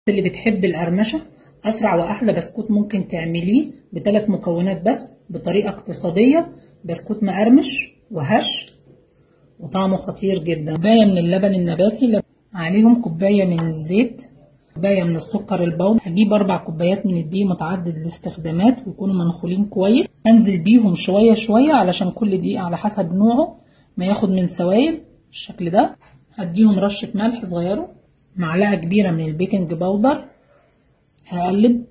اللي بتحب القرمشة، أسرع وأحلى بسكوت ممكن تعمليه بثلاث مكونات بس بطريقة اقتصادية. بسكوت مقرمش وهش وطعمه خطير جدا. كوباية من اللبن النباتي، عليهم كوباية من الزيت، كوباية من السكر البودر. هجيب 4 كوبايات من الدقيق متعدد الاستخدامات ويكونوا منخولين كويس. انزل بيهم شوية شوية علشان كل دقيق على حسب نوعه ما ياخد من سوائل بالشكل ده. هديهم رشة ملح صغيرة، معلقة كبيرة من ال baking powder. هقلب،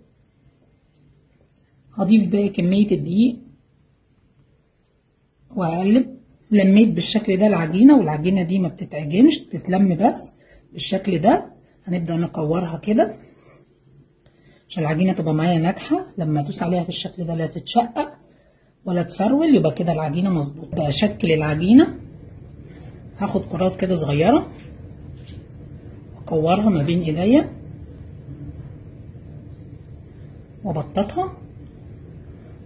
هضيف باقي كمية الدقيق وهقلب. لميت بالشكل ده العجينة، والعجينة دي ما بتتعجنش، بتتلم بس بالشكل ده. هنبدأ نكورها كده عشان العجينة تبقى معايا ناجحة. لما ادوس عليها بالشكل ده لا تتشقق ولا تفرول، يبقى كده العجينة مظبوطة. اشكل العجينة، هاخد كرات كده صغيرة اكورها ما بين ايديا وابططها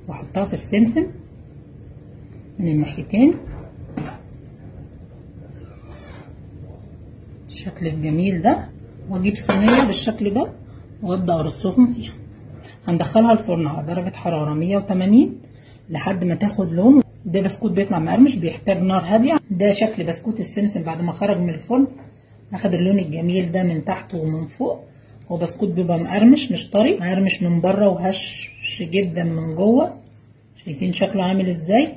واحطها في السمسم من الناحيتين بالشكل الجميل ده، واجيب صينية بالشكل ده وابدا ارصهم فيها. هندخلها الفرن على درجه حرارة 180 لحد ما تاخد لون. ده بسكوت بيطلع مقرمش، بيحتاج نار هادية. ده شكل بسكوت السمسم بعد ما خرج من الفرن، اخد اللون الجميل ده من تحت ومن فوق. هو بسكوت بيبقى مقرمش مش طري، مقرمش من بره وهش جدا من جوه. شايفين شكله عامل ازاي؟